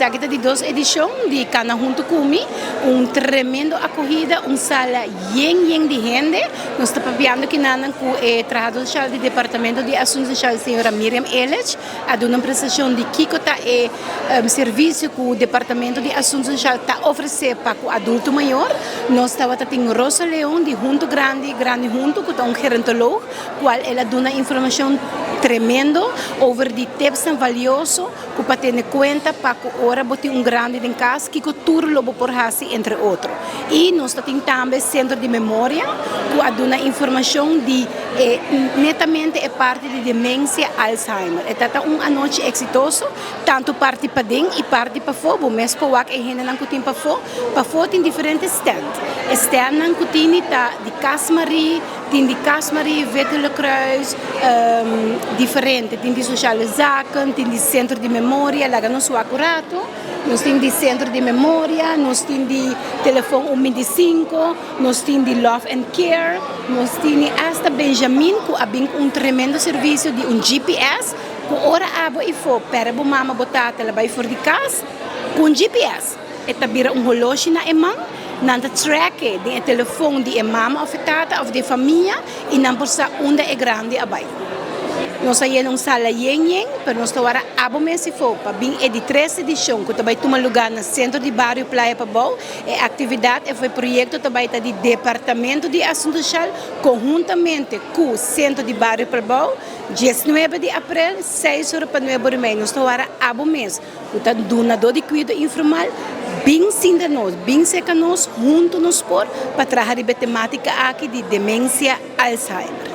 Esaki ta di dos edishon di Kana Huntu Ku Mi, un tremendo akohida, un sala yen yen di hende. Nos ta papiando kinanan ku e trahadó sosial di Departamento di Asuntu Sosial señora Miriam Elech a duna un presentashon di kiko ta e servisio ku Departamento di Asuntu Sosial ta ofresé pa ku adulto mayor. Nos tabata tin Rosa Leon di Huntu Grandi Grandi Huntu ku ta un gerontoloog kual el a duna informashon tremendo over di tipsnan valioso ku pa tene kuenta pa ku ora bo tin un grandi den kas kiko tur lo bo por hasi entre otro. I nos ta tin tambe Sentro di Memoria ku a duna informashon di e netamente e parti di demensia Alzheimer. E ta ta un anochi eksitoso tantu parti paden i parti pafó. Bo mes por wak e hendenan ku tin pafó. Pafó tin diferente stènt. E stèntnan ku tini ta di Kas Marie. Tin di Casmarie, Witte Kruis, diferente. Tin di Sociale Zaken, tin di Centro di Memoria, laga nos wak un rato. Nos tin di Centro di Memoria, nos tin di Telefon 125, nos tin di Love and Care, nos tin di hasta Benjamin ku a bin ku un tremendo servisio di un GPS ku ora abo i fo pere bo mama bo tata la bai for di kas ku un GPS. E ta bira un holoshi na e man, nan ta track e den e telefon di e mama of e tata of di e famia y nan por sa unda e grandi a bay. Nos a yena un sala yen yen, pero nos ta wara abo mes ifo pa bin e di tres edicion cu ta bay tuma lugar na Centro di Bario Playa Pabou. E actividad of e proyecto ta bay ta di Departamento di Asunto Social conhuntamente cu Centro di Bario Pabou, diesnuebe di april, seis ora pa nuebe ora y mei. Nos ta wara abo mes. Ku ta dunadó di kuido informal, bin sinta nos, bin serka nos, huntu nos por pa traha riba e temátika aki di demensia Alzheimer.